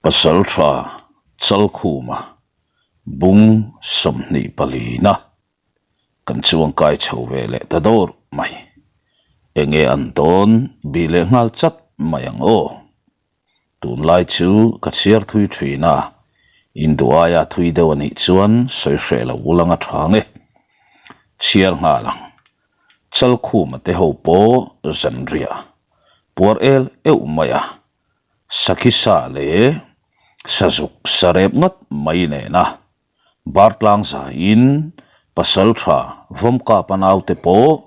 Pasaltha Chalkhuma bung 24 na kan chuangkai chho ve leh ta dawr mai. Enge an dawn bih leh nghal chat mai ang aw. Tunlai chu ka chhiar thui thin a, induaia thui deuh a nih chuan sawi hreh lo ulang a tha nge. Chhiar nghal ang. Chalkhuma te ho pawh zanriah puar el euh mai a, sakhi sa leh sazuk sarep ngat mai nena Bartlang zaiin Pasaltha Vawmkapa naute pawh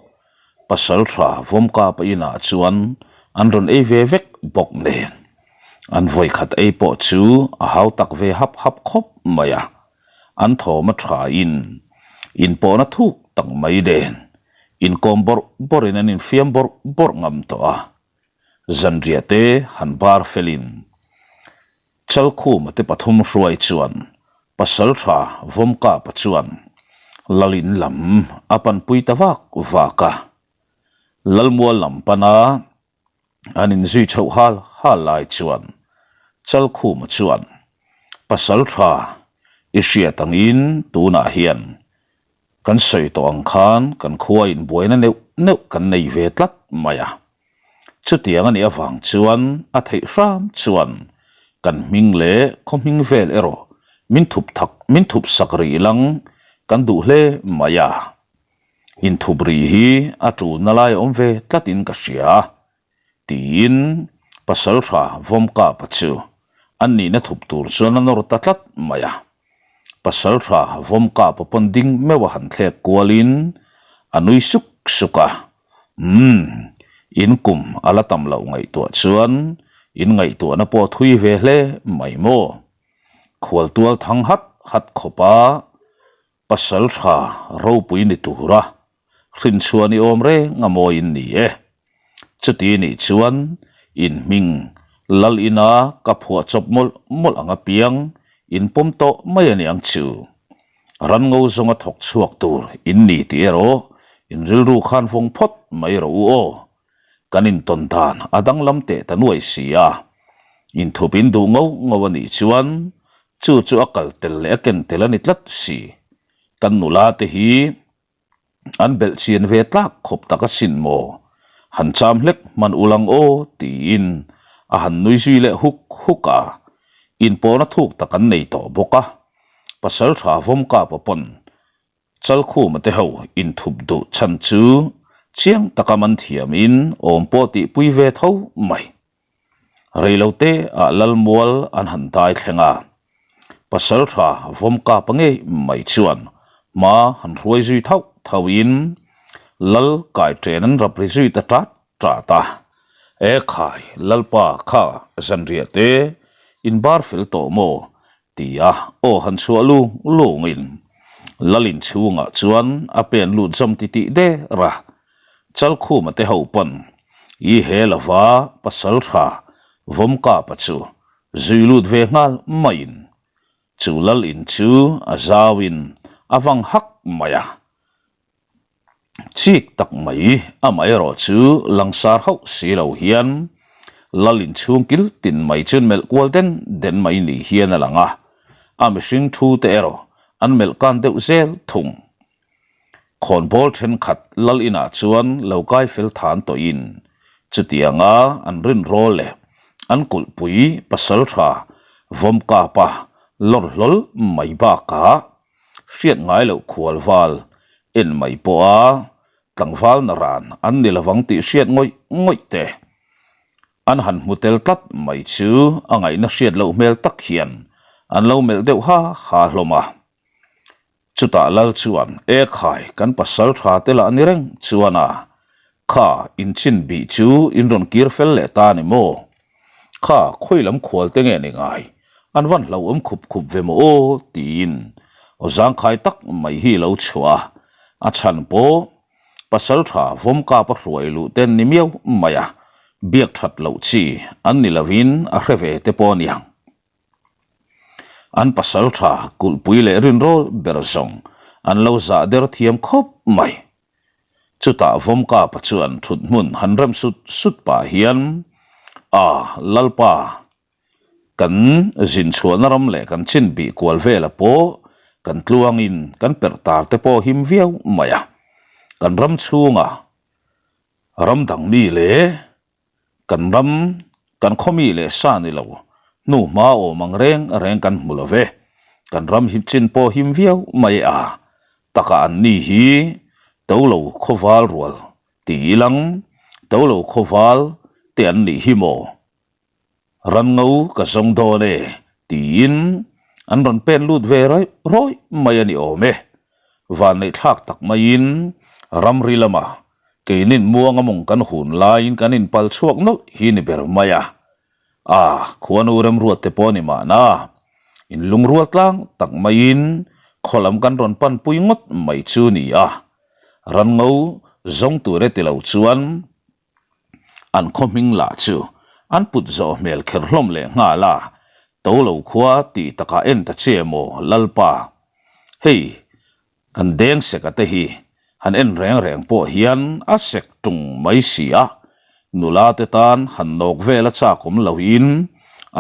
Pasaltha Vawmkapa inah chuan an rawn ei ve vek bawk nen an vawikhat ei pawh chu a hau tak ve hap hap khawp mai a, an thawm a thain inpawhna thuk tak mai nen inkawm bawrh bawrhin an infiam bawrh bawrh ngam tawh a. Zanriah te han bar felin Chalkhuma te pathum hruai chuan Pasaltha Vawmkapa chuan Lalin lam a panpui ta vak vak a. Lalmual lam pana an inzui chhoh hal hal lai chuan Chalkhuma chuan Pasaltha i hriat angin tunah hian Kan sawi tawh ang khan kan khua inbuaina neuh neuh kan nei ve tlat mai a. Chutiang a nih avang chuan a theih hram chuan kan hming leh khaw hming vel erawh min thup thak min thup sak rih lang kan duh hle mai a. Inthup rih hi a tulna lai a awm ve tlatin ka hria. Tiin Pasaltha Vawmkapa chu an nihna thup tur chuan a nawr ta tlat mai a. Pasaltha Vawmkapa pawn ding meuh a han thlek kualin a nui suk suk a, Umm, in kum a la tam loh ngaihtuah chuan in ngaihtuahna pawh thui ve hle mai maw? Khualtual thang hat hat khawpa Pasaltha ropui ni tura hrinchhuan i awm reng a mawi in ni e. Chuti nih chuan in hming lal ina ka phuah chawp mawlh mawlh ang apiang in pawm tawh mai a niang chu. Ranngo zawnga thawk chhuak tur in ni tih erawh in rilru khan vawng phawt mai rawh u aw. Kan intawn dan a danglam teh ta nuai si a. Inthup in duh ngo ngo a nih chuan chu chu a kal tel leh a ken tel a ni tlat si. Kan nula te hi an belh chian ve tlak khawp tak asin maw? Han cham hlek hman ul ang aw tiin a han nui zui leh huk huk a. Inpawhna thuk tak an nei tawh bawk a. Pasaltha Vawmkapa pawn Chalkhuma te ho inthup duh chhan chu chiang taka man thiamin awm pawh tihpui ve tho mai. Reilote ah Lalmual an han dai thleng a, Pasaltha Vawmkapa ngei mai chuan hma han hruai zui thauh thauhin Lal Kaiṭen an rap ri zui ta ṭat ṭat a. E khai, Lalpa kha zanriah te inbar fel tawh maw? Tia aw han chhuah lung lungin Lalin chhungah chuan a pen lut zawm titih der a. Chalkhuma te ho pawn i he lova pasaltha Vawmkapa chu zui lut ve nghal maiin chu Lalin chu a zauin a vang hak mai a. Chik tak mai amaherawh chu langsar hauh si lo hian lal inchhung kil tin mai chu melh kual den den mai ni hian a lang a, a mihring thu te erawh an melh kan deuh zel thung. Khawnbawl thenkhat lal inah chuan lo kai fel than tawhin chutianga an rinrawl leh an kulhpui pasaltha Vawmkapa lawr hlawl mai bakah Hriat ngai loh khual val en mai pawha tlangval na ran an ni lovang tih hriat ngawih ngawih te an han hmu tel tlat mai chu a ngaihna hriat loh hmel tak hian an lo melh deuh ha ha hlawm a. Chutah lal chuan e khai kan pasal tha te lah ni reng chuan a kha inchin bih chu in rawn kir fel leh ta ni maw? Kha khawi lam khual te nge ni ngai? An van hlauhawm khup khup ve maw aw? tiin aw zangkhai tak mai hi lo chhuah a, a chhan pawh Pasaltha Vawmkapa hruai luh ten ni miau mai a, biak that loh chi an ni lovin a hre ve te pawh a niang. An pasaltha kulhpui leh rinrawl ber zawng an lo zah der thiam khawp mai. Chutah Vawmkapa chuan thut hmun han rem sut sut pah hian, A, Lalpa! Kan zin chhuahna ram leh kan chin bih kual vela pawh kan tluangin kan perh tar te pawh him viau mai a. Kan ram chhunga ram dang mi leh kan ram kan khaw mi leh sa ni lo hnu hma awm ang reng reng kan hmu lo ve. Kan ram hi chin pawh him viau mai a, taka an ni hi to lo khawval rual ti ilang to lo khawval te an nih hi maw? Ranngo ka zawng dawn e, tiin an rawn pen lut ve rawih rawih mai a ni awm e. Vanneihthlak tak maiin ramri lama keinin muanga mawng kan hun laiin kan inpal chhuak nawlh hi ni ber mai a. A, khuanu remruat te pawh a ni mahna, inlungrual tlang tak maiin khaw lam kan rawn panpui ngawt mai chu ni a. Ranngo zawng tur e ti lo chuan An khaw hming lah chu an put zawh hmel kher hlawm leh nghal a, to lo khua tih takah en ta che maw Lalpa? Hei, kan deng seka te hi han en reng reng pawh hian a sek tung mai si a, nula te tan han nawk vel a chak awm loin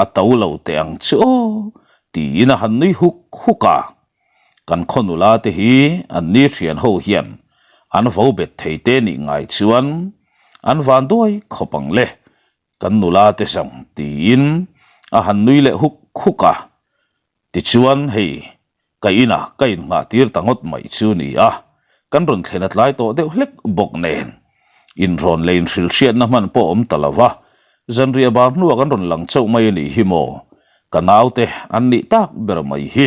a to lo teh ang chu aw tiin a han nui huk huk a. Kan khaw nula te hi an ni hrian ho hian an vo bet thei te nih ngai chuan an van duai khawp ang le, kan nula te zawng tiin a han nui leh huk huk a. Tichuan hei ka inah ka innghah tir ta ngawt mai chu ni a, kan rawn thlen a tlai tawh deuh hlek bawk nen inrawn leh inhrilhhriatna hman pawh awm ta lo va, zanriah bar hnuah kan rawn lang chauh mai a nih hi maw, ka naute an nih tak ber mai hi.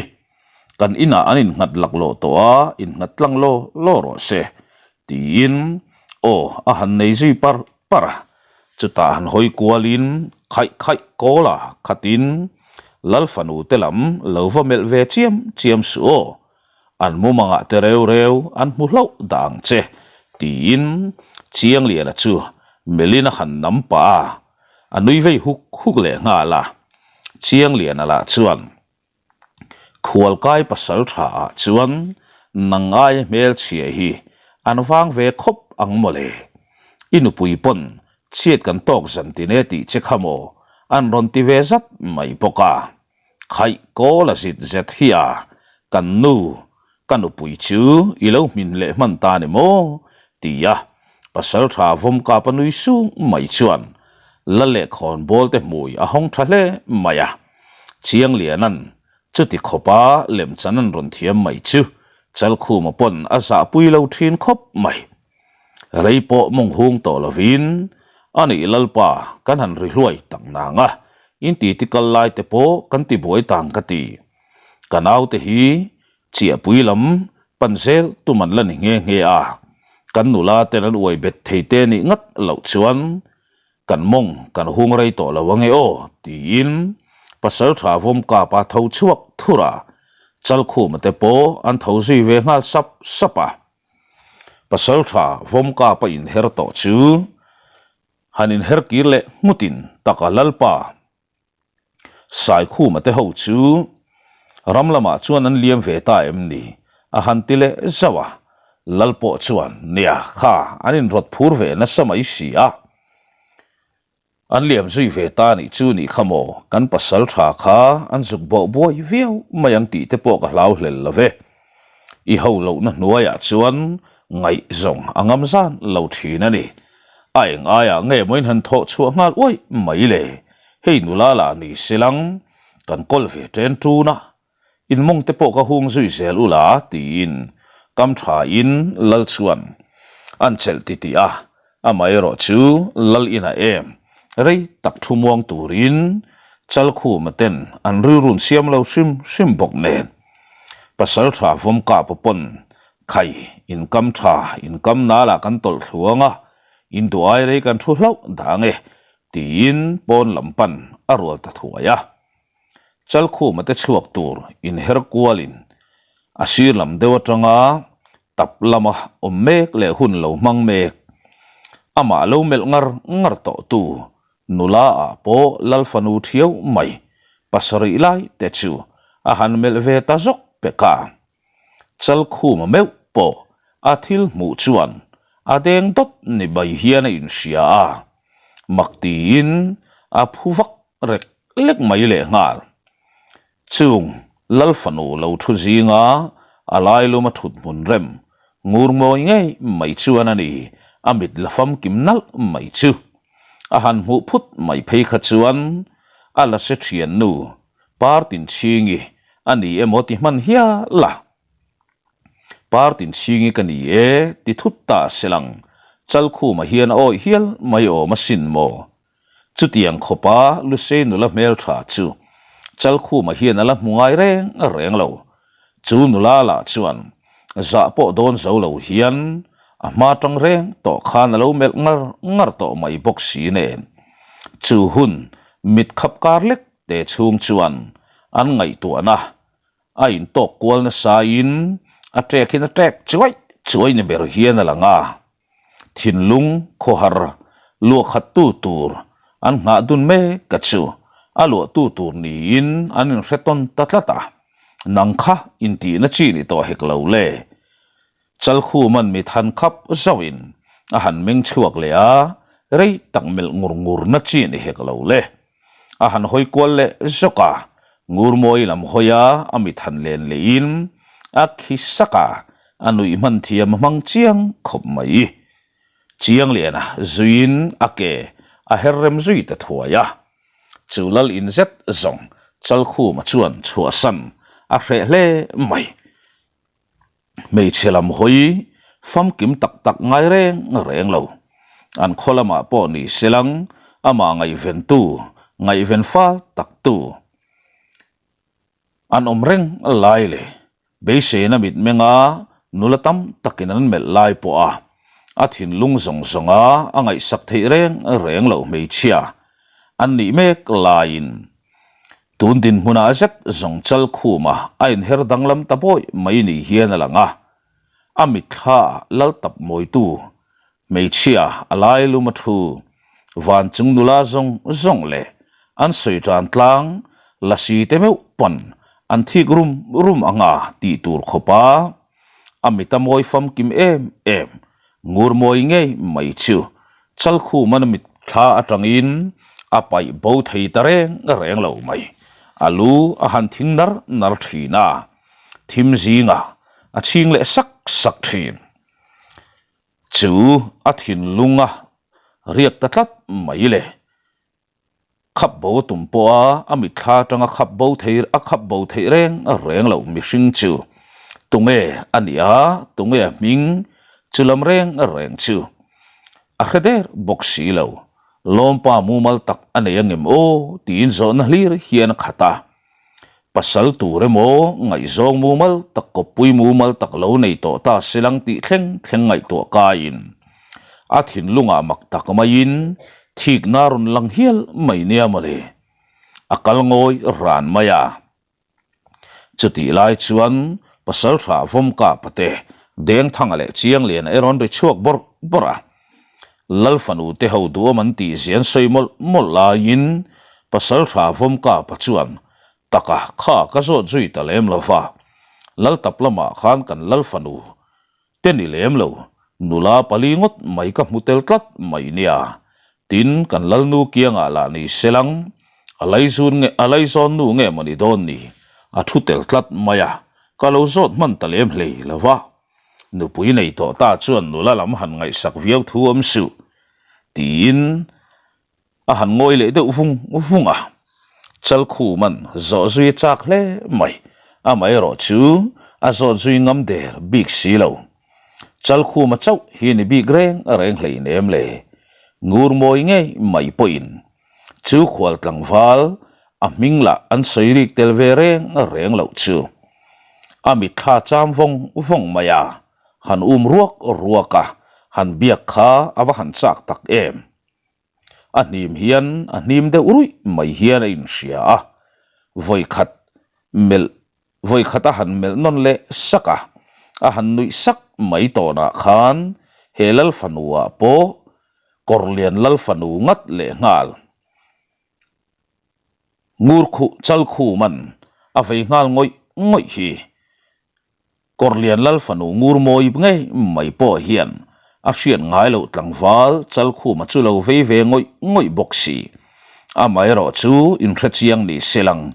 Kan inah an innghat laklawh tawh a, innghat tlang law law rawh se, tiin aw a han nei zui par par a. Chutah han hawi kualin khaih khaih kawl a khatin Lal fanu te lam lo va melh ve chiam chiam suh aw, an mumangah te reu reu an hmu hlauh dah ang che, tiin Chiangliana chu melhin a han nam pah a, a nui vei huk huk leh nghal a. Chiangliana lah chuan. Khualkai pasal tha ah chuan nang ai hmelchhia hi an vang ve khawp ang mawle. I nupui pawn chhiat kan tawk zan tine tih che kha maw an rawn ti ve zat mai bawk a. Khaih kawl a zit zet hi a, kan nu Ka nupui chu i lo hmin leh hman ta ni maw? ti a pasaltha Vawmkapa nui sung mai chuan la leh khawnbawl te hmui a hawng tha hle mai a. Chiangliana'n chuti khawpa lemchan an rawn thiam mai chu Chalkhuma pawn a zahpui lo thin khawp mai. Rei pawh mawng hung tawh lovin a nih Lalpa kan han ri hluai tak nang a, in titi kal lai te pawh kan ti buai tang ka ti. Ka naute hi chiahpui lam pan zel tum an la ni nghe nghe a, kan nula ten an uai bet thei te nih ngat loh chuan kan mawng kan hung rei tawh lo ange aw tiin Pasaltha Vawmkapa tho chhuak thur a, Chalkhuma te pawh an tho zui ve nghal sap sap a. Pasaltha Vawmkapa inher tawh chu han inher kir leh nghutin taka Lalpa Saikhuma te ho chu ram lamah chuan an liam ve ta em ni? a han ti leh zauh a, Lal pawh chuan, Nia, kha an inrawt phur ve nasa mai si a, an liam zui ve ta nih chu nih kha maw, kan pasal tha kha an zuk bawh buai viau mai ang tih te pawh ka hlau hlel lo ve. I ho lohna hnuaiah chuan ngaihzawng a ngam zan lo thin a ni. A eng aiah nge maw in han thawh chhuah nghal uaih mai le? Hei nula lah ni se lang, kan kawl ve ṭen ṭun a, in mawng te pawh ka hung zui zel ula tiin kam ṭhain Lal chuan an chelh titih a, amaherawh chu Lal inah em rei tak thu muang turin Chalkhuma ten an rilrun siam lo hrim hrim bawk nen Pasalṭha Vawmkapa pawn Khai, inkam tha, inkam nalah kan tawlh thluang a, in duh ai rei kan thu hlauh dah ang e, tiin pawn lam pan a rual ta thuai a. Chalkhuma te chhuak tur inher kualin a sir lam deuh atanga tap lama awm mek leh hun lo hmang mek, amah lo melh ngar ngar tawh tu nula ah pawh Lal fanu thiau mai pasarih lai te chu a han melh ve ta zawk pek a. Chalkhuma meuh pawh a thil hmuh chuan a deng dawt ni mai hian a inhria a, mak tiin a phu vak rek. lek mai lehnghal. Chung Lal fanu lo thu zinga a lailuma thut hmun rem ngur mawi ngei mai chuan a ni a mit la famkim nalh mai chu. A han hmuh phut mai phei kha chuan a la se thiannu Partinchhingi a ni emaw ti hman hial a. Partinchhingi ka ni e ti thut ta selang Chalkhuma hian a awih hial mai awm asin maw? Chutiang khawpa Lusei nula hmeltha chu Chalkhuma hian a la hmu ngai reng reng lo. Chu nula lah chuan zah pawh dawn zo lo hian a hma tang reng tawh khan a lo melh ngar ngar tawh mai bawk si nen. Chu hun mit khap kar lek te chhung chuan an ngaihtuahna a intawk kual nasain a ṭek hin a ṭek chuai chuai ni ber hian a lang a. Thinlung khawhar luahkhattu tur an nghah dun mek a chu a luahtu tur niin an inhre tawn ta tlat a, nang kha intihna chi ni tawh hek lo le. Chalkhuman mit han khap zauhin a han meng chhuak leh a, rei tak melh ngur ngurna chi ni hek lo le. A han hawi kual leh zawk a, Ngurmawi lam hawi a a mit han len lehin a khi sak a, a nuih hman thiam a hmang chiang khawp mai. Chiangliana zuiin a ke a her rem zui ta thuai a, chu lal in zet zawng Chalkhuma chuan chhuahsan a hreh hle mai. Hmeichhe lam hawi famkim tak tak ngai reng reng lo. An khaw lamah pawh ni selang amah ngaihventu, ngaihven fal taktu an awm reng lai leh beiseina mitmenga nula tam takin an melh lai pawha a thinlung zawng zawnga a ngaihsak theih reng reng loh hmeichhia an nih mek laiin Tun dinhmunah zet zawng chal khuma a inher danglam ta bawih mai ni hian a lang a, a mitthla lal tap mawitu hmeichhia a lai lum a thu van chung nula zawng zawng leh an sawi tan tlang lasi te meuh pawn an thik rum rum anga tih tur khawpa a mit a mawi famkim em em Ngur mawi ngei mai chu Chalkhuman a mitthla atangin a paih bo thei ta reng reng lo mai. A lu a han thing nar nar thin a, thim zingah a chhing leh sak sak thin. Chu a thinlung a riak ta tlat mai le. Khap bo a tum pawh a, a mitthla atanga khap bo thei a khap bo theih reng reng loh mihring chu tunge a nih a, tunge a hming chu lam reng reng chu a hre der bawk si lo. Lawmpa mumal tak a nei angem aw tiin zawhna hlir hian a khat a. Pasal tur emaw, ngaihzawng mumal tak kawppui mumal tak lo nei tawh ta silang tih thleng thleng ngaihtuah kaiin a thinlungah mak tak maiin thikna rawn lang hial mai nia mawle. A kal ngawi ran mai a. Chutih lai chuan pasal tha Vawmkapa te Dengthanga leh Chiangliana erawn ri chhuak bawrh bawrh a. Lal fanu te ho duhawm an tih zia an sawi mawlh mawlh laiin Pasalṭha Vawmkapa chuan taka kha ka zawt zui ta lem lo va, Lal tap lamah khan kan Lal fanu te ni lem lo, nula pali ngawt mai ka hmu tel tlat mai nia, tin kan Lalnu kiangah lah ni selang a laizun nge a laizawn nu nge mawni dawn ni a thu tel tlat mai a, ka lo zawt hman ta lem hlei lo va. Nupui nei tawh ta chuan nula lam han ngaihsak viau thu awm suh, tiin a han ngawi leh deuh vung vung a. Chalkhuman zawh zui a chak hle mai, amaherawh chu a zawt zui ngam der bik si lo. Chalkhuma chauh hi ni bik reng reng hleinem le, ngur mawi ngei mai pawhin Chu khual tlangval a hming lah an sawi rik tel ve reng reng loh chu. A mitthla cham vawng vawng mai a, han um ruak ruak a, han biak kha a va han chak tak em. A hnim hian a hnim deuh ruih mai hian a inhria a, vawikhat melh Vawikhat a han melh nawn leh sak a, a han nuih sak mai tawnah khan he Lal fanuah pawh Kawrlian Lal fanu ngat leh nghal ngur khuh chal khuman a vei nghal ngawih ngawih hi. Kawrlian Lal fanu ngur mawi ngei mai pawh hian a hriat ngai loh tlangval chal khuma chu lo vei ve ngawih ngawih bawk si. Amaherawhchu inhrechiang ni se lang,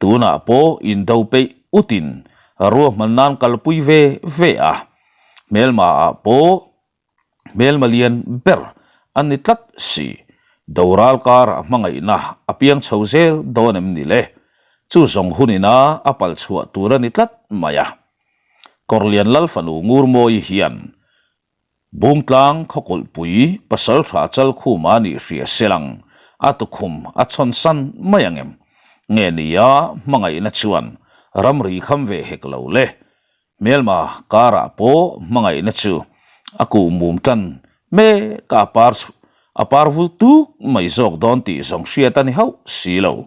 tunah pawh indo peih utin ruahman nan kalpui ve ve a, hmelma ah pawh hmelma lian ber a ni tlat si. Doral karah hmangaihna a piang chho zel dawn em ni le? Chu zawng hunina a pal chhuah tur a ni tlat mai a. Kawrlian Lalfanu Ngurmawi hian Bungtlang khawkulhpui pasaltha Chalkhuma nih hria selang a tukhum a chhawnsan mai ang em? Nge nia hmangaihna chuan ramri kham ve hek lo le. Hmelma karah pawh hmangaihna chu a kuh mum tan mek a par a par vul tuk mai zawk dawn tih zawng hriat a ni hauh si lo.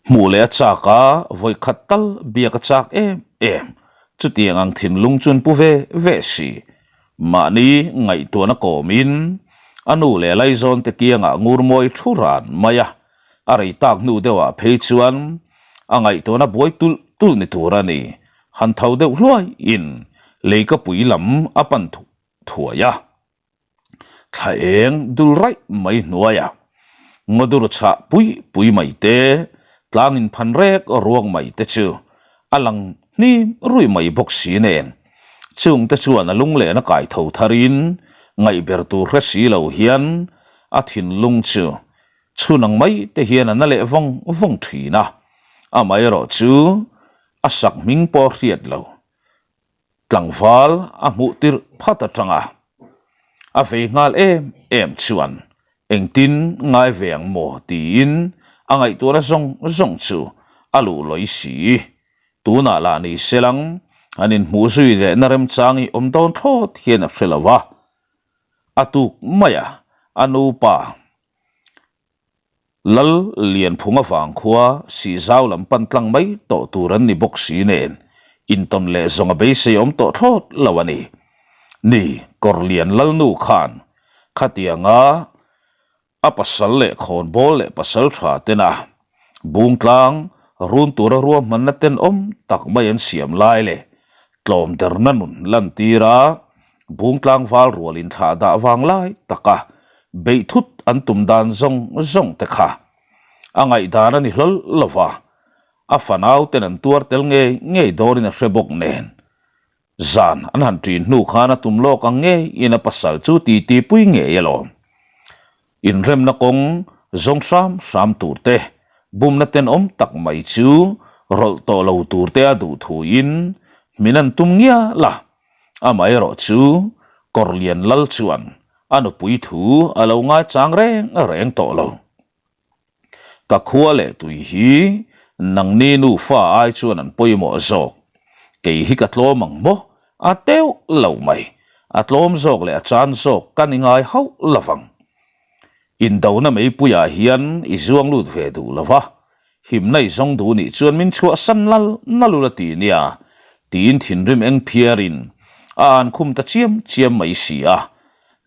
Hmuh leh a chak a, vawi khat tal biak a chak em em. Chutiang ang thinlung chuan pu ve ve si. Mahni ngaihtuahna kawmin a nu leh Laizawn te kiangah ngur mawi thu ran mai a, a rei tak hnu deuhah phei chuan a ngaihtuahna buai tulh tulh ni tur a ni. Han tho deuh hluaiin leikapui lam a pan thuai a. Thla eng dul raih mai hnuaiah ngawdur chhah pui pui mai te, tlang inphan rek ruak mai te chu a lang hnim ruih mai bawk si nen. Chungte chuan a lunglen a kai tho tharin ngaihber tur hre si lo hian a thinlung chu chhun ang mai te hian a na leh vawng vawng thin a, amaherawh chu a sak hming pawh a hriat lo. Tlangval a hmuh tirh phat atanga a vei nghal em em chuan engtin ngai ve ang maw tiin a ngaihtuahna zawng zawng chu a luh lawi si. Tunah lah ni selang an inhmuh zui lehna remchang hi awm dawn thlawt hian a hre lo a, a tuk maia a nupa Lal Lianphunga vangkhua Sihzau lam pan tlang mai tawh tur an ni bawk si nen intawn leh zawng a beisei awm tawh thlawt lo a ni. Ni, Kawrlian Lalnu khan khatianga a pasal leh khawnbawl leh pasal tha tena Bungtlang run tura ruahmanna tenawm tak mai an siam lai leh tlawm derna nun lantira Bungtlang val rual inthlah dah vang lai taka beih thut an tum dan zawng zawng te kha a ngaihdan a ni hlawl lo va, a fanau ten an tuar tel ngei ngei dawrin a hre bawk nen. Zan an han ṭin hnu khan a tum lawk ang ngeiin a pasal chu titi pui ngei alawm. Inremna kawng zawng hram hram tur te, bumna tenawm tak mai chu rawlh tawh lo tur te a duh thuin min an tum ngial a. Amaherawh chu Kawrlian Lal chuan a nupui thu a lo ngaichang reng reng tawh lo. Ka khua leh tui hi nangni nufa ai chuan an pawimawh zawk. Kei hi ka tlawm ang maw? A teuh lo mai. A tlawm zawk leh a chan zawk ka ni ngai hauh lo vang. Indona meipuiah hian i zuang lut ve duh lo va, himna i zawng duh nih chuan min chhuahsan lal nalul a ti nia, tiin thinrim eng phiarin a an khum ta chiam chiam mai si a.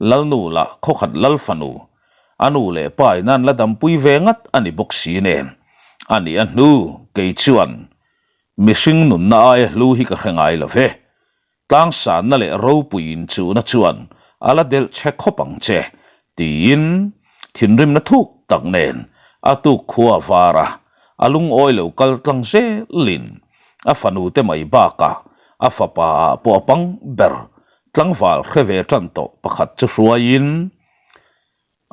Lalnu lah khawkhat lal fanu A nu leh pa in an la dampui ve ngat a ni bawk si nen. A nih a hnu, kei chuan mihring nunna aia hlu hi ka hre ngai lo ve. Tlangsanna leh ropui inchuhna chuan a la delh che khawp ang che, tiin thinrimna thuk tak nen a tuk khua a var a, a lungawi lo kal tlang zelin a fanu te mai bakah a fapa ah pawh a pang ber tlangval hre ve tan tawh pakhat chu hruaiin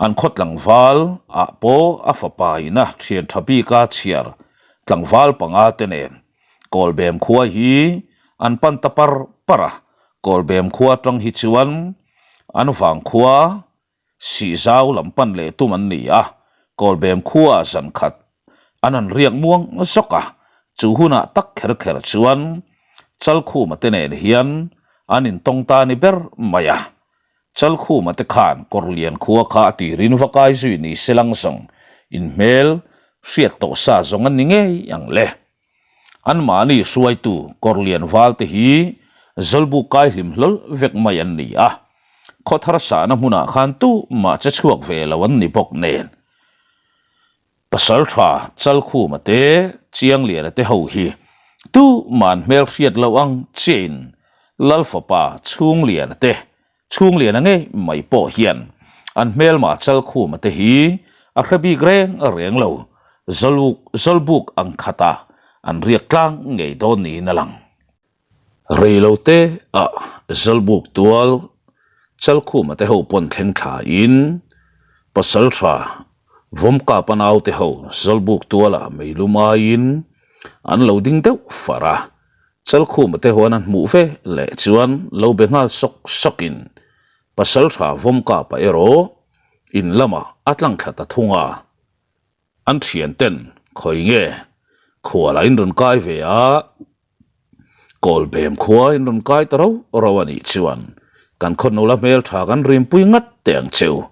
An khaw tlangval ah pawh a fapa ina thian tha bika chhiar tlangval panga te nen Kawlbem khua hi an pan ta par par a, Kawlbem khua atang hi chuan an vangkhua Sihzau lam pan leh tum an ni a, Kawlbem khua ah zan khat an han riak muang zawk a, chu hunah tak kher kher chuan Chalkhuma te nen hian an intawng ta ni ber mai a. Chalkhuma te khan Kawrlian khua kha a tirin va kai zui ni se lang zawng inhmel hriat tawh sa zawng an ni ngei ang le. Anmahni hruaitu Kawrlian val te hi Zawlbuk kai hlim hlawl vek mai an ni a, khawthar sahna hmunah khan tumah che chhuak ve lo an ni bawk nen. Pasaltha Chalkhuma te Chiangliana te ho hi tumah an hmel hriat loh ang chiahin Lalfapa Chhungliana te Chhungliana ngei mai pawh hian. An hmelma Chalkhuma te hi a hre bik reng reng lo, Zawluk Zawlbuk ang khatah an riak tlang ngei dawn niin a lang. Rei lo te ah Zawlbuk tual Chalkhuma te ho pawn thleng thla in Pasaltha Vawmkapa naute ho Zawlbuk tualah meilum aiin an lo ding deuh far a, Chalkhuma te huan an hmuh ve leh chuan lo be nghal sawk sawk in Pasaltha Vawmkapa erawh in lamah a tlang thla ta thung a. An thian ten khawi nge khualah in rawn kai ve a, Kawlbem khua in rawn kai ta rau rau a nih chuan kan khaw nula hmeltha kan rimpui ngat teh ang cheu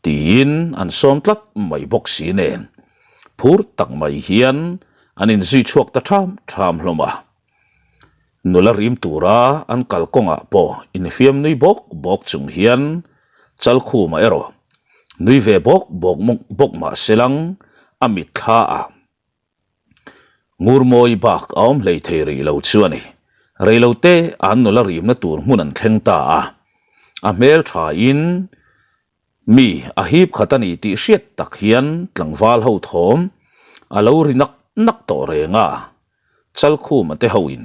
tiin an sawm tlat mai bawk si nen phur tak mai hian an inzui chhuak ta ṭham ṭham hlawm a. Nula rim tura an kal kawngah pawh infiam nui bawk bawk chung hian Chalkhuma erawh nui ve bawk bawk bawk mah selang a mitthla ah Ngurmawi bak a awm hlei thei rih lo chu a ni. Reilote an nula rimna tur hmun an thleng ta a, a hmel thain mi a hip khat a ni tih hriat tak hian tlangval ho thawm a lo ri nak nak tawh reng a. Chalkhuma te hoin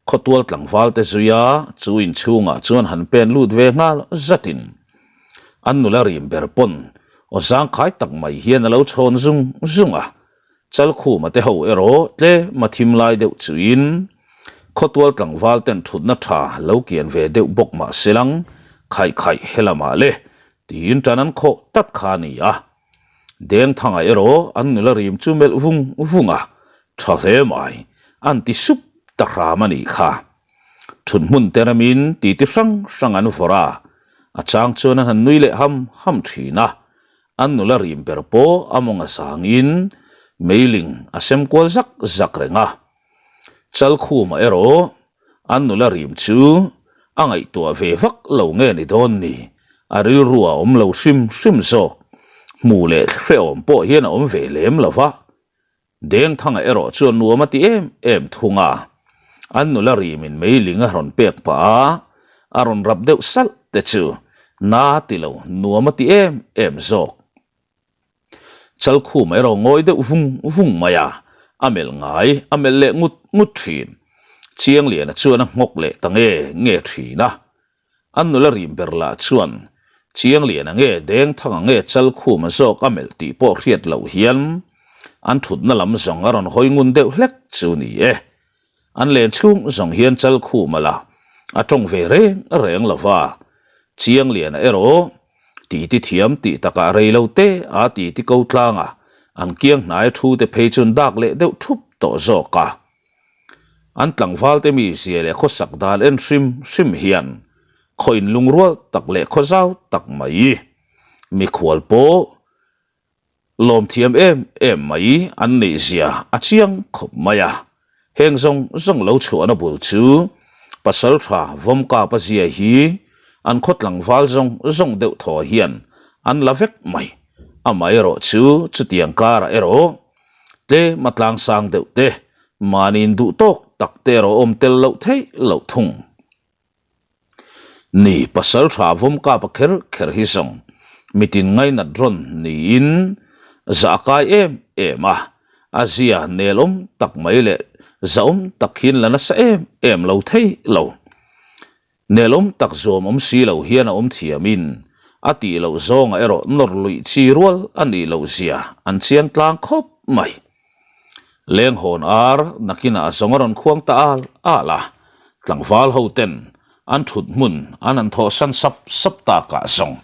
khawtual tlangval te zuia chu inchhungah chuan han pen lut ve nghal zatin an nula rim ber pawn aw zangkhai tak mai hian a lo chhawn zung zung a. Chalkhuma te ho erawh tlem a thim lai deuh chuin khawtual tlangval ten thutna tha lo kian ve deuh bawk mah selang khaih khaih helamah le tiin tan an khawh tat kha a ni a. Dengthanga erawh an nula rim chu melh vung vung a, tha hle mai, an ti sup ta hram a nih kha. Thut hmun te ramin titi hrang hrang an vawrh a, a chang chuan an han nui leh ham ham thin a, an nula rim ber pawh a mawng a zangin meiling a sem kual zak zak reng a. Chalkhuma erawh an nula rim chu a ngaihtuah ve vak lo nge ni dawn ni, a rilru a awm lo hrim hrim zawk. Hmuh leh hrehawm pawh hian a awm ve lem lo va. Dengthanga erawh chuan nuam a ti em em thung a, an nula rimin meiling a rawn pek pah a, a rawn rap deuh salh te chu na ti lo nuam a ti em em zawk. Chalkhum erawh ngawi deuh vung vung mai a, a melh ngai a melh leh ngut ngut thin. Chiangliana chuan a nghawk leh ta nge nge thin a. An nula rim ber lah chuan Chiangliana nge Dengthanga nge Chalkhuma zawk a melh tih pawh hriat loh hian an thutna lam zawng a rawn hawi ngun deuh hlek chu ni e. An len chhung zawng hian Chalkhuma lah a tawng ve reng reng lo va, Chiangliana erawh titi thiam tih takah rei lo te a titi ko tlang a, an kiang hnai thu te phei chuan dak leh deuh thup tawh zawk a. An tlangval te mizia leh khawsak dan en hrim hrim hian khaw inlungrual tak leh khaw zau tak mai mikhual pawh Lawm thiam em em mai an nih zia a chiang khawp mai a, heng zawng zawng lo chhuahna bul chu pasal tha Vawmkapa zia hi an khaw tlangval zawng zawng deuh thaw hian an la vek mai. Amaherawh chu chutiang karah erawh tlem a tlangsang deuh te, mahniin duh tawk tak te erawh awm tel loh theih loh thung. Ni pasal tha vawm kap a kher kher hi zawng mitin ngainat rawn niin zah a kai em em a, a zia nelawm tak mai leh zahawm tak hian la nasa em em lo thei lo. Nelawm tak zuam awm si lo hian a awm thiamin a tih loh zawngah erawh nawr luih chi rual a nih loh zia an chiang tlang khawp mai. Lenghawn ar nakinah zawng a rawn khuang ta al al a, tlangval ho ten an thut hmun an han thawh san sap sap takah zawng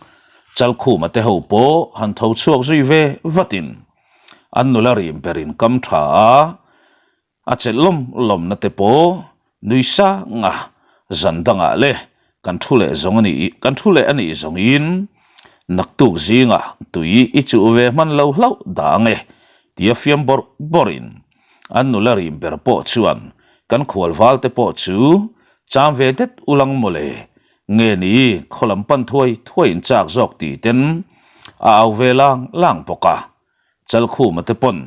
Chalkhuma te ho pawh han tho chhuak zui ve vatin an nula rim berin kam tha a, A chelh lawm lawmna te pawh nui sang a, zan dangah le kan thu leh zawng a nih kan thu leh a nih zawngin naktuk zingah tui i chuh ve hman lo hlauh dah ang e tia fiam bawrh bawrhin an nula rim ber pawh chuan kan khual val te pawh chu cham ve det ulang mawle nge ni khaw lam pan thuai thuai in chak zawk tih ten a au ve lang lang bawk a. Chalkhuma te pawn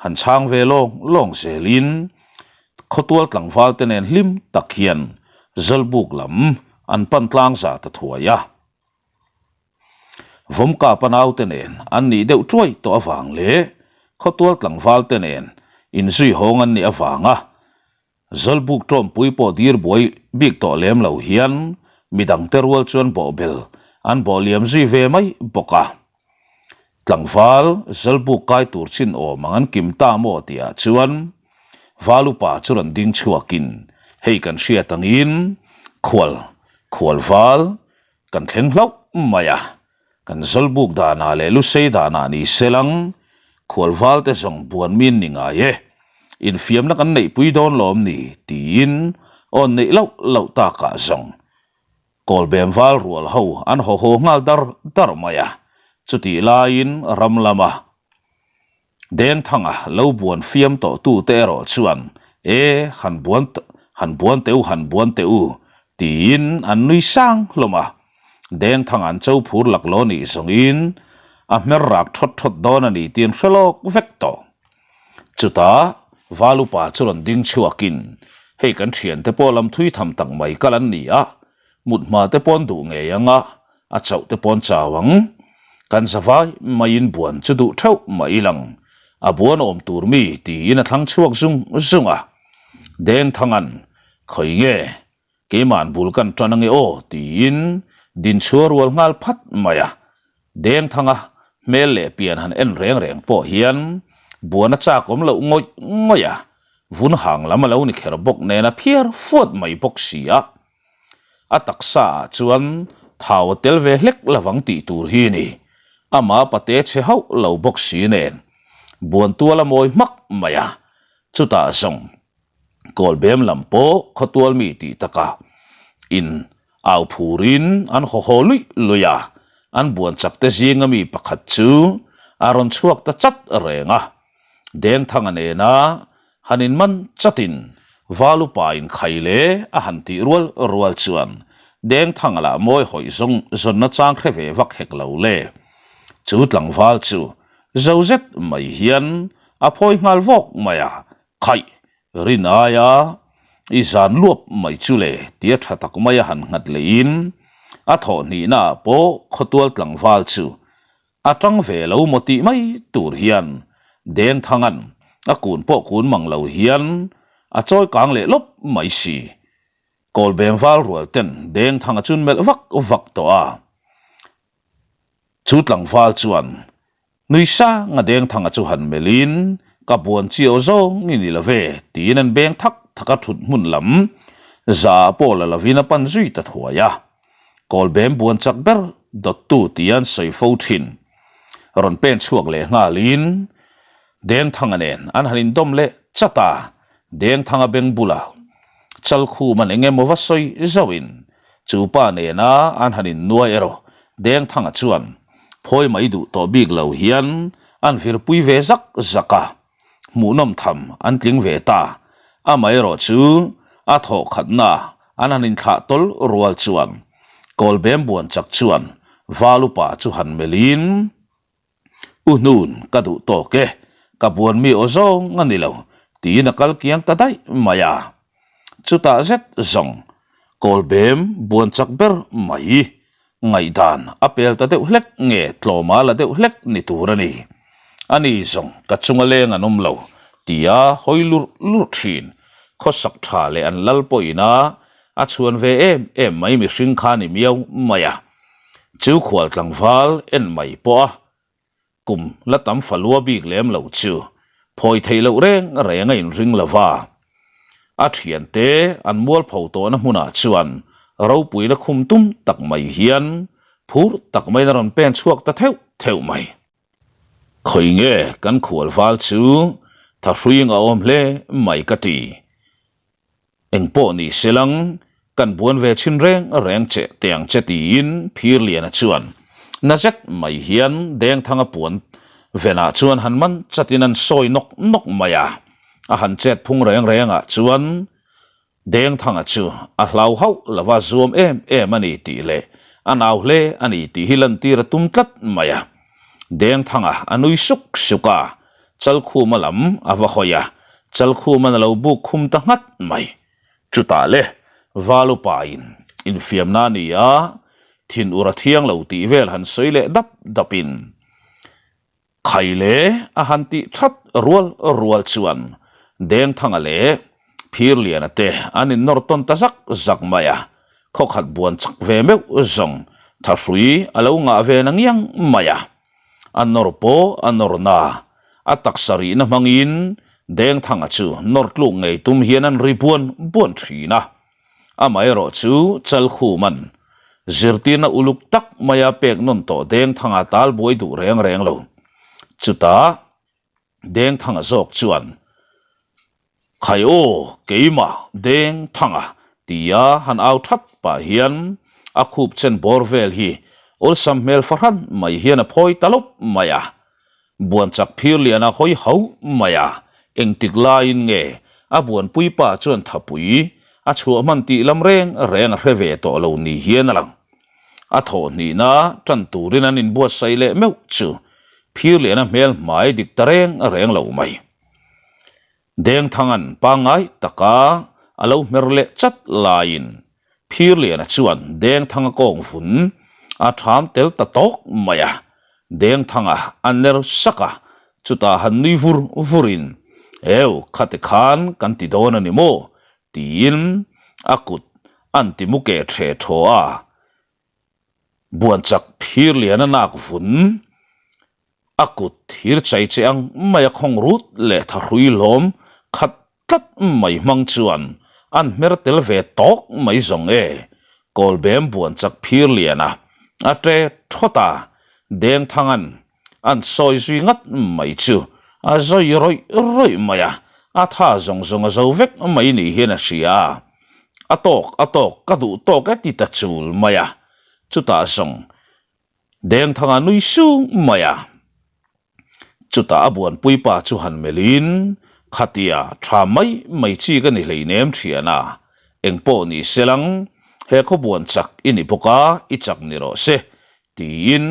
han chhang ve lawng lawng zelin khawtual tlangval te nen hlim tak hian Zawlbuk lam an pan tlang za ta thuai a. Vawmkapa naute nen an nih deuh tuai tawh avang leh khawtual tlangval te nen inzui hawng an nih avanga Zawlbuk tawmpui pawh dir buai bik tawh lem lo hian midangte rual chuan bawhbel an bawh liam zui ve mai bawk a. Tlangval Zawlbuk kai tur chin awm ang an kim ta maw tihah chuan Val upa chu rawn ding chhuakin hei kan hriat angin khual khual val Kan thleng hlauh mai a, kan zawlbuk danah leh lusei danah ni se lang, khualval te zawng buan min ni ngai e, infiamna kan neihpui dawn lawm ni tiin awn neih loh loh takah zawng Kawlbem val rual ho an haw haw nghal dar dar mai a, chutih laiin ram lama Dengthanga lo buan fiam tawh tute erawh chuan, E, han buan, han buan teh u, han buan teh u, tiin an nui sang hlawm a. Dengthanga an cho phur laklawh nih zawngin a hmer rak thawt thawt dawn a ni tih an hre lawk vek tawh. Chutah Val upa chu rawn ding chhuakin, Hei kan thiante pawh lam thui tham tak mai kal an ni a, mut hma te pawn duh ngei ang a, a chauh te pawn chau ang. Kan zavai maiin buan chu duh theuh mah ilang, a buan awm tur mi tiin a thlang chhuak zung zung a. Dengthangan, Khawi nge, keima'n bul kan tan ange aw tiin dinchhuah rual nghal phat mai a. Dengthanga hmel leh pian han en reng reng pawh hian buan a chak awm loh ngawih ngawih a, vun hang lam a lo ni kher bawk nen a phiar fuat mai bawk si a. A taksa ah chuan thau a tel ve hlek lovang tih tur hi ni. Amah pate chhe hauh lo bawk si nen buan tual a mawi hmak mai a, chutah zawng Kawlbem lam pawh khawtual mi tih takah in au phurin an haw haw luih luih a, an buan chak te zinga mi pakhat chu a rawn chhuak ta chat reng a. Dengthanga nena Han in man chatin Val upa in khai le a han tih rual rual chuan Dengthanga lah mawi hawih zawng zawnna chang hre ve vak hek lo le. Chu tlangval chu zo zet mai hian a phawi nghal vawk mai a, Khaih! Rin aia i zan luap mai chu le tia tha tak mai a han nghat leiin a thawh hnihna ah pawh khawtual tlangval chu A tang ve lo maw tih mai tur hian Dengthanga'n a kun pawh kun mang lo hian a chawi kang leh lawp mai si. Kawlbeng val rual ten Dengthanga chun melh vak vak tawh a. Chu tlangval chuan nui sanga Dengthanga chu han melhin ka buan chiau zawng i ni lo ve tiin an beng thak thak a thut hmun lam za ah pawh la lovin a pan zui ta thuai a. Kawlbem buan chak ber dawttu tia an sawi fo thin. Rawn pen chhuak leh nghalin Dengthanga nen an han indawm leh chat a, Dengthanga beng bulah Chalkhum an eng emaw va sawi zauhin chu pa nena an han innuai erawh Dengthanga chuan phawi mai duh tawh bik lo hian an virpui ve zak zak a. hmuhnawm tham an tling ve ta. Amaherawhchu, a thawh khatna an han inthlah tawl rual chuan Kawlbem buan chak chuan Val upa chu han melhin, U hnun, ka duh tawk e, ka buan mi aw zawng a ni lo, tiin a kal kiang ta daih mai a. Chutah zet zawng Kawlbem buan chak ber mai Ngaihdan a pel ta deuh hlek nge tlawma la deuh hlek ni tur a ni. Ani zawng ka chunga leng an awm lo tia hawi lurh lurh thin. Khawsak tha leh an lal pawhin a a chhuan ve em em mai mihring kha ni miau mai a. Chu khual tlangval en mai pawh a Kum la tam falua bik lem lo chu phawi theih loh reng reng a inring lo va. A thiante an mualpho tawhna hmunah chuan ropuina khum tum tak mai hian phur tak maiin a rawn pen chhuak ta theuh theuh mai. Khawi nge kan khual val chu thahrui a awm hle mai ka ti. Engpawh ni se lang, kan buan ve chhin reng reng che teh ang che tiin Phirliana chuan na zet mai hian Dengthanga puan venah chuan han man chatin an sawi nawk nawk mai a, a han chet phung reng rengah chuan Dengthanga chu a hlau hauh lova zuam em em a ni tih leh a nau hle a ni tih hi lantir a tum tlat mai a. Dengthanga a nui suk suk a, Chalkhuma lam a va hawi a, Chalkhuma'n a lo buk khum ta nghat mai. Chutah le, Valupain infiamna a ni a, Thinur a thiang lo tih vel han sawi leh dap dapin Khai le a han tih that rual rual chuan Dengthanga leh Phirliana te an innawr tawn ta zak zak mai a, khawkhat buan chak ve meuh zawng thahrui a lo ngah ve na ngiang mai a. A nawr pawh a nawr na, a taksa rihna hmangin Dengthanga chu nawr tluk ngei tum hian an ri buan buan thin a. Amaherawh chu Chalkhuman zirtirna uluk tak maia pek nawn tawh Dengthanga tal buai duh reng reng lo. Chutah Dengthanga zawk chuan, Khai aw, keimah Dengthanga tia han au that pah hian a khup chen bawr vel hi awlsam hmel fahran mai hian a phawi ta lawp mai a. Buanchak phir lian a hawi hauh mai a, engtik laiin nge a buanpui pa chuan thapui a chhuah hman tih lam reng reng a hre ve tawh lo ni hian a lang. A thawh hnihna tan turin an inbuatsaih leh meuh chu phir lian a hmel hmai dik ta reng reng lo mai. Dengthanga'n pangngai taka a lo hmer leh chat laiin Phirliana chuan Dengthanga kawng vun a ṭham tel ta tawk mai a, Dengthanga a ner sak a, chutah han nui vur vurin, Eu, khati khan kan ti dawn a ni maw? tiin a kut a'n ti mu keh ṭhe ṭhaw a, Buanchak Phirliana nak vun A kut thir chai che ang mai a khawng rut leh thahrui hlawm khat tlat mai hmang chuan an hmer tel ve tawk mai zawng e. Kawlbem buan chak phir lian a, a ṭe thawt a, Dengthanga'n an sawi zui ngat mai chu a zawi rawih rawih mai a, a tha zawng zawng a zo vek mai ni hian a hria a. A tawk a tawk ka duh tawk e ti ta chul mai a, chutah zawng Dengthanga nui sung mai a. Chutah a buanpui pa chu han melhin, Khatia, tha mai mai chi ka ni hleinem thian a, engpawh ni se lang, he khawbuan chak i ni bawk a, i chak ni rawh se, tiin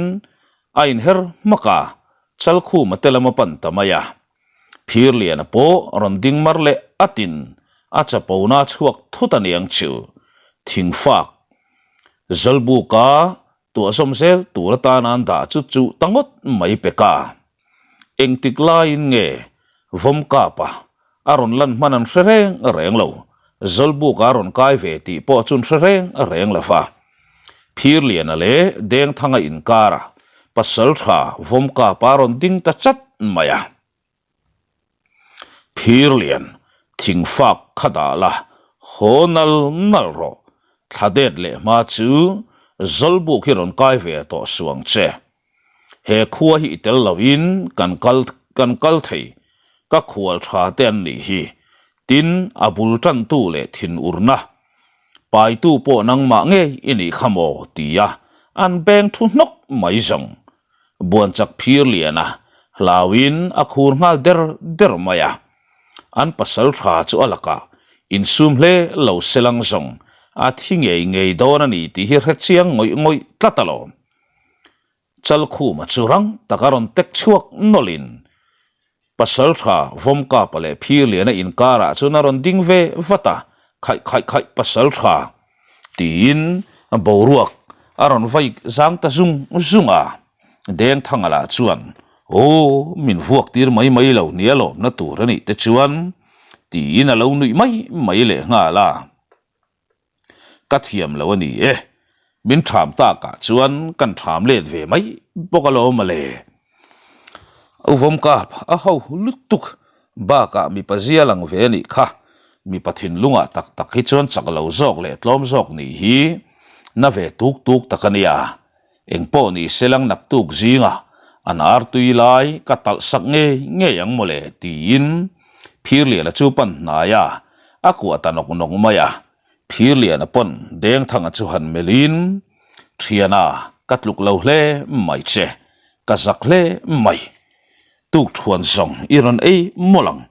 a inher hmak a, Chalkhuma te lam a pan ta mai a. Phirliana pawh rawn ding mar leh atin a chapona chhuak thut a niang chu. Thingfak Zawlbuka tuahzawm zel tur atan an dah chu chuh ta ngawt mai pek a. Engtik laiin nge Vawmkapa a rawn lan hman an hre reng reng lo, Zawlbuka a rawn kai ve tih pawh chu an hre reng reng lo va. Phirliana leh Dengthanga inkara Pasaltha Vawmkapa a rawn ding ta chat mai a. Phirlian, thingfak kha dah la, haw nal nal rawh. Thla det leh hma chu Zawlbuk hi rawn kai ve tawh suh ang che. He khua hi i tel loin kan kal kan kal thei, ka khual tha te an nih hi. Tin, a bul tantu leh thinurna paitu pawh nangmah ngei i nih kha maw? tia an beng thu hnawk mai zawng. Buanchak phir lian a, hlauin a khur nghal der der mai a. An pasal tha chu a lakah insum hle lo se lang zawng a thi ngei ngei dawn a ni tih hi hre chiang ngawih ngawih tlat alawm. Chalkhuma chu rang taka rawn tek chhuak nawlhin Pasaltha Vawmkapa leh Phirliana inkarah chuan a rawn ding ve vat a, Khaih khaih khaih Pasaltha! tiin boruak a rawn vai zang ta zung zung a. Dengthanga lah chuan, Aw, min vuak tir mai mai lo nia lawmna tur a nih te chuan, tiin a lo nuih mai mai leh nghal a. Ka thiam lo a ni e, min ṭham takah chuan kan ṭham let ve mai bawk alawm a le. U Vawmkap a ho lutuk bakah mipa zia lang ve a nih kha, mipa thinlungah tak tak hi chuan chak lo zawk leh tlawm zawk nih hi na ve tuk tuk tak a nia. Engpawh ni se lang naktuk zingah an artui lai ka talh sak ngei ngei ang mawle tiin Phirliana chu pan hnai a, a kuah ta nawk nawk mai a. Phirliana pawn Dengthanga chu han melhin, Thiana, ka tluk lo hle mai che, ka zak hle mai. Tukthuan zawng i rawn ei mawlh ang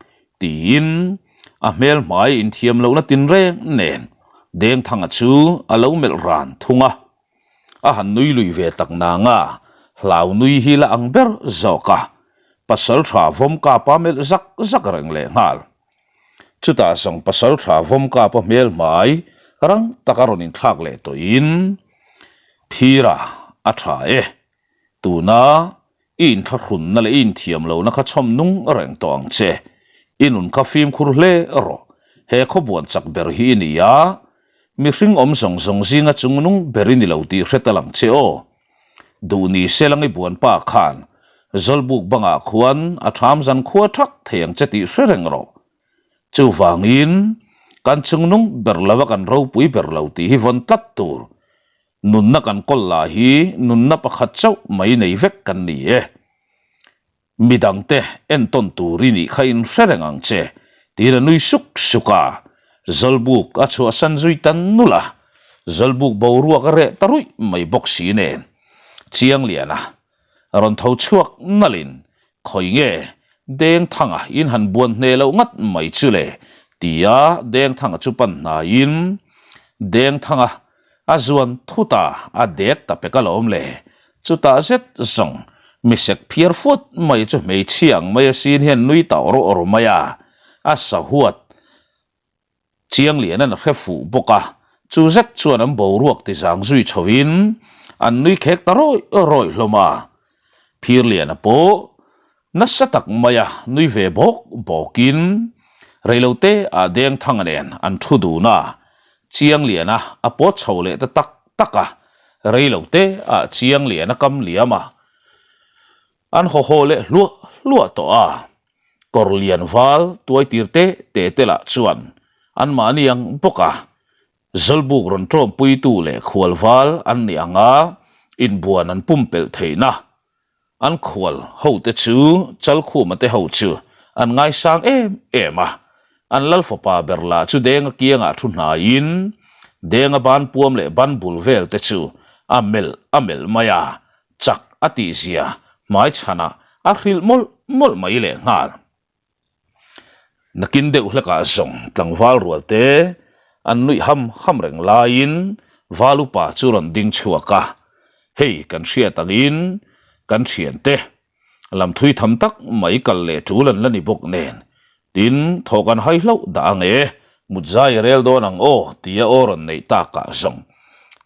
tiin a hmel hmai inthiam lohna tinreng nen Dengthanga chu a lo melh ran thung a. A han nui lui ve tak nang a, hlau nui hi la ang ber zawk a, Pasaltha Vawmkapa melh zak zak reng leh nghal. Chutah zawng Pasaltha Vawmkapa hmel hmai rang taka rawn inthlak leh tawhin. Phira, a tha e. Tuna i inthlahrunna leh i inthiam lohna kha chhawm nung reng tawh ang che. I nun kha fimkhur hle rawh. He khawbuan chak ber hi i ni a, mihring awm zawng zawng zinga chungnung ber i ni lo tih hre tal ang che aw. Duh ni se lang i buanpa khan Zawlbuk bangah khuan a ṭham zan khua ṭhak thei ang che tih hre reng rawh. Chuvangin, kan chungnung ber lova kan ropui ber lo tih hi vawn tlat tur. Nunna kan kawl lah hi nunna pakhat chauh mai nei vek kan ni e. Midangte entawn tur i nih kha in hre reng ang che, tiin a nui suk suk a. Zawlbuk a chhuahsan zui ta nulh a, Zawlbuk boruak a reh ta ruih mai bawk si nen. Chiangliana rawn tho chhuak nalhin, Khawi nge Dengthanga in han buan hneh loh ngat mai chu le, tia Dengthanga chu pan hnaiin, Dengthanga A zuan thut a, a dek ta pek alawm le. Chutah zet zawng, misek phiar fuat mai chu hmeichhia ang mai asin hian nui ta awr awr mai a, a sahuat Chianglianan a hre fuh bawk a, chu zet chuan an boruak ti zang zui chhovin an nui khek ta rawih rawih hlawm a. Phirliana pawh Nasa tak maia nui ve bawk bawkin reilote ah Dengthanga nen an thu dun a, Chiangliana a pawt chho leh ta tak tak a, reilote ah Chiangliana kam liam a, an haw haw leh hluah hluah tawh a, kawr lian val tuai tir te te te lah chuan anmahni ang bawk a, Zawlbuk rawn ṭawmpuitu leh khual val an ni ang a, inbuan an pumpelh theihna An khual hote chu Chalkhuma te ho chu an ngaisang em em a, an lal fapa ber lah chu Denga kiangah thu hnaiin Denga ban puam leh ban bul vel te chu a melh a melh mai a, chak a tihzia hmaichhanah a hrilh mawlh mawlh mai lehnghal. Nakin deuh hlekah zawng tlangval rual te an nuih ham ham reng laiin val upa chu rawn ding chhuak a, hei kan hriat angin kan thiante lam thui tham tak mai kal leh tul an la ni bawk nen tin thaw kan hai hlauh dah ang e, mut zai a rel dawn ang aw tia aw rawn neih takah zawng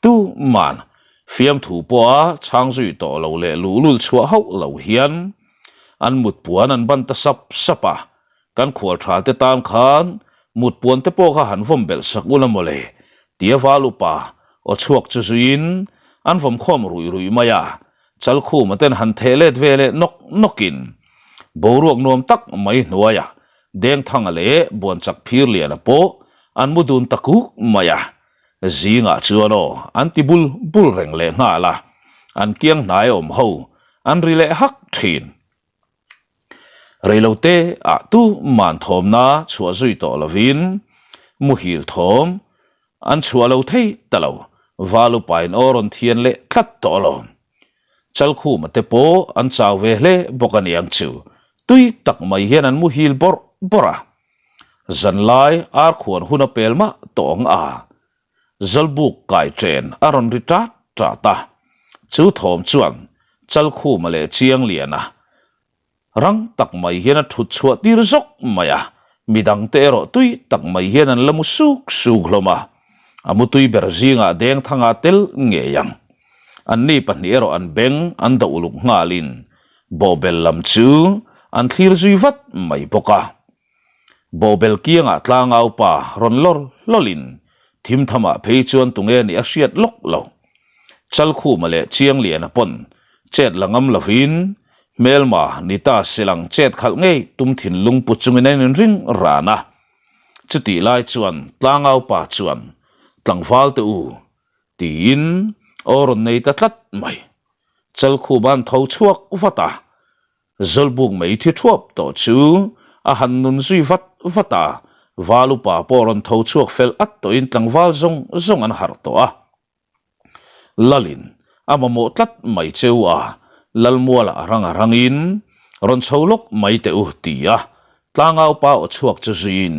tuman fiamthu pawha chhang zui tawh lo leh luhlul chhuah hauh lo hian An mut puan an ban ta sap sap a, kan khual tha te tan khan mut puan te pawh kha han vawm belh sak ula mawle, tia val upa aw chhuak chu zuiin an vawm khawm ruih ruih mai a, Chalkhuma ten han theh let ve leh nawk nawkin boruak nuam tak mai hnuaiah Dengthanga leh Buanchak Phirliana pawh an mu dun ta kuk mai a. Zingah chuan aw an ti bul bul reng leh nghal a, an kiang hnai awm ho an ri leh hak thin. Reilote ah tu man thawmna chhuah zui tawh lovin muhil thawm an chhuah lo thei ta lo, val upain aw rawn thian leh tlat tawh alawm. Chalkhuma te pawh an chau ve hle bawk a niang chu, tui tak mai hian an muhil bawrh bawrh a. Zanlai ar khuan hun a pel mah tawh ang a, Zawlbuk kai chen a rawn ri ṭat ṭat a, chu thawm chuan Chalkhuma leh Chiangliana rang tak mai hian a ṭhut chhuah tir zawk mai a, midangte erawh tui tak mai hian an la mu suk suk hlawm a, a mutui ber zingah Dengthanga tel ngei ang. Anni pahnih erawh an beng an doh uluk nghalin Bawhbel lam chu an thlir zui vat mai bawk a. Bawhbel kiangah tlangau pa rawn lawr hlawlin thimthamah phei chuan tunge nih a hriat lawk lo. Chalkhuma leh Chiangliana pawn chet la ngam lovin hmelma ni ta silang chet khalh ngei tum thinlung pu chungin an inring ran a. Chutih lai chuan tlangau pa chuan tlangval te u tiin aw rawn nei ta tlat mai. Chalkhuma'n tho chhuak vat a, Zawlbuk mai thi thuap tawh chu a han nun zui vat vat a, Val upa pawh rawn tho chhuak fel at tawhin tlangval zawng zawng an harh tawh a. Lalin a mamawh tlat mai cheu a, Lalmuala a rang a rangin rawn chho lawk mai teh u ti a, tlangau pa aw chhuak chu zuiin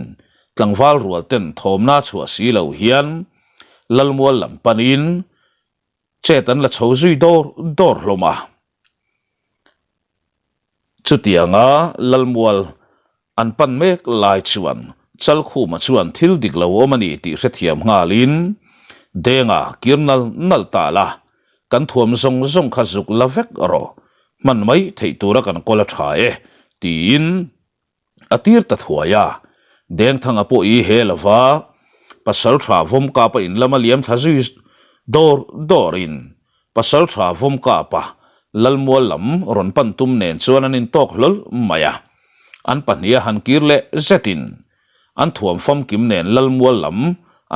tlangval rual ten thawmna chhuah si lo hian Lalmual lam panin Chet an la chho zui dawr dawr hlawm a. Chutianga Lalmual an pan mek lai chuan Chalkhuma chuan thil dik lo awm a ni tih hrethiam nghalin Denga kir nal nal ta la. Kan thuam zawng zawng kha zuk la vek rawh, hman mai theih tura kan kawl a tha e, tiin a tir ta thuai a. Dengthanga pawh i he lova Pasaltha Vawmkapa in lama liam thla zui dawr dawrin Pasaltha Vawmkapa Lalmual lam rawn pan tum nen chuan an intawk hlawl mai a. An pahniha han kir leh zetin an thuam famkim nen Lalmual lam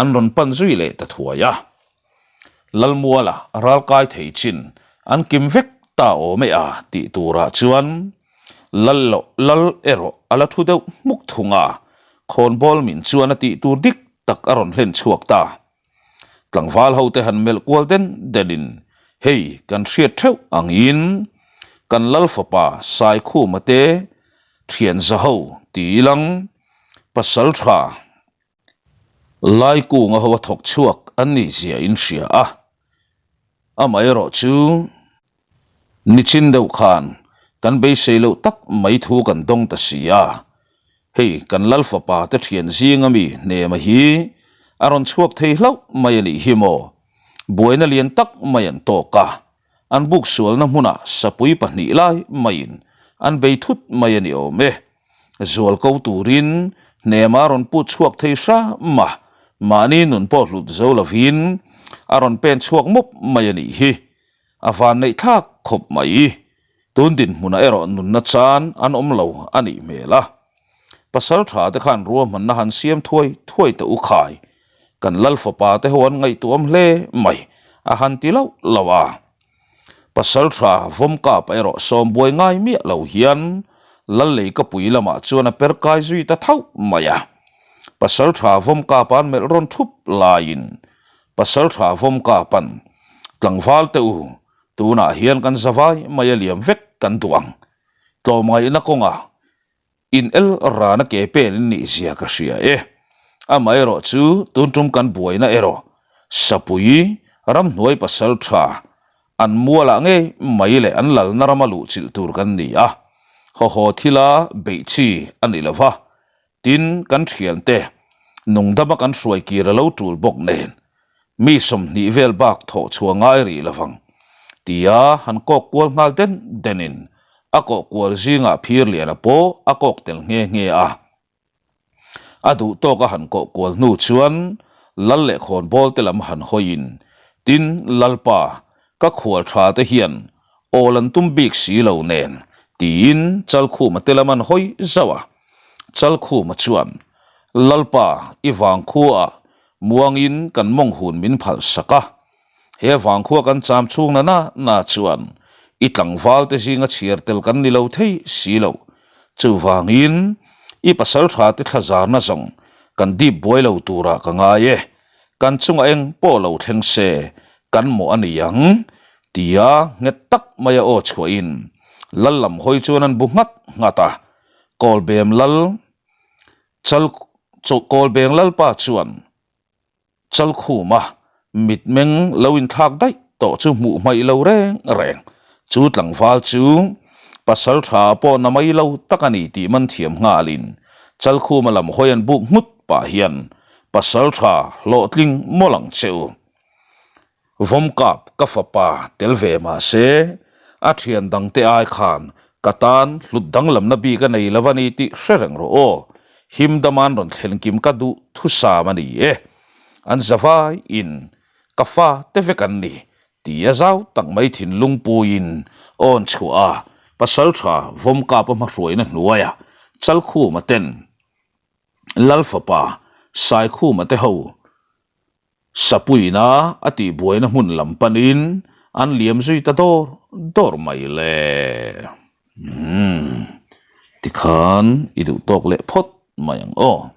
an rawn pan zui leh ta thuai a. Lalmuala ralkai thei chin an kim vek ta awm e a tih turah chuan Lal loh Lal erawh a la thu deuh hmuk thung a, khawnbawl min chuan a tih tur dik tak a rawn hlen chhuak ta. Tlangval hote han melh kual den denin hei kan hriat theuh angin kan Lal fapa Saikhuma te thian zaho ti ilang pasal tha Laikunga ho a thawk chhuak an nih zia in hria a, amaherawh chu nichin deuh khan kan beisei loh tak mai thu kan dawng ta si a, hei kan Lal fapa te thian zinga mi hnema hi a rawn chhuak thei hlauh mai a nih hi maw, buaina lian tak mai an tawk a, an buk sualna hmunah sapui pahnih lai maiin an bei thut mai a ni awm e. Zual ko turin hnema rawn put chhuak thei hram a, mahni nun pawh hlut zo lovin a rawn pen chhuak mawp mai a nih hi. A vanneih thlak khawp mai. Tun dinhmunah erawh nunna chan an awm lo a nih hmel a. Pasal tha te khan ruahmanna han siam thuai thuai teh u khai. Kan lal fapa te ho an ngaihtuam hle mai a han ti loh loh a. Pasalṭha Vawmkapa erawh sawm buai ngai miah lo hian Lalleikapui lamah chuan a per kai zui ta thauh mai a. Pasalṭha Vawmkapa'n melh rawn ṭhup laiin Pasalṭha Vawmkapa'n, Tlangval te u, tunah hian kan zavai mai a liam vek kan duh ang. Tlawmngaihna kawngah In el rana ke pen in nih zia ka hria e. Amaherawh chu tun tum kan buaina erawh Sapui ramhnuai pasal tha an mualah ngei mai leh an lalna rama luh chilh tur kan ni a, hawhaw thila beih chi a ni lova, tin kan thiante nungdama kan hruai kir a lo tul bawk nen Mi 20 vel bak thawh chhuah ngai rih lovang, tia han kawk kual nghal den denin a kawh kual zingah phir liana pawh a kawk tel nghe nghe a. A duh tawk a han kawh kual hnu chuan Lal leh khawnbawl te lam han hawiin, Tin, Lalpa, ka khual tha te hian awl an tum bik si lo nen, tiin Chalkhuma te lam an hawi zauh a. Chalkhuma chuan, Lalpa, i vangkhuaah Muangin kan mawng hun min phalh sak a, he vangkhua kan cham chhung na na na chuan i tlangval te zinga chhiar tel kan ni lo thei si lo. Chuvangin i pasal tha te thla zarna zawng kan dip buai lo turah ka ngai e, kan chungah eng pawh lo thleng se kan mawh a ni ang, tia nghet tak maia aw chhuahin lal lam hawi chuan an bu nghat nghat a, Kawlbem lal Chal Kawlbeng Lalpa chuan Chalkhuma mitmeng lo inthlak daih tawh chu hmuh hmaih lo reng reng. Chu tlangval chu pasal tha pawh na mai lo tak a ni tih man thiam nghalin Chalkhuma lam hawi an buk nghut pah hian pasal tha hlawhtling mawlh ang che u. Vawmkap ka fapa tel ve mah se, a thian dangte ai khan ka tan hlut danglamna bik a nei lo a ni tih hre reng rawh aw. Him dama'n rawn thlen kim ka duh thusam a ni e. An zavai in ka fa te vek an ni ti a zau tak mai thinlung puiin awn chhuah a, Pasaltha Vawmkapa hmahruaina hnuaiah Chalkhuma ten Lal fapa Saikhuma te ho Sapuina a tihbuaina hmun lam panin an liam zui ta dawr dawr mai le. Umm, tikhan i duh tawk leh phawt mai ang aw.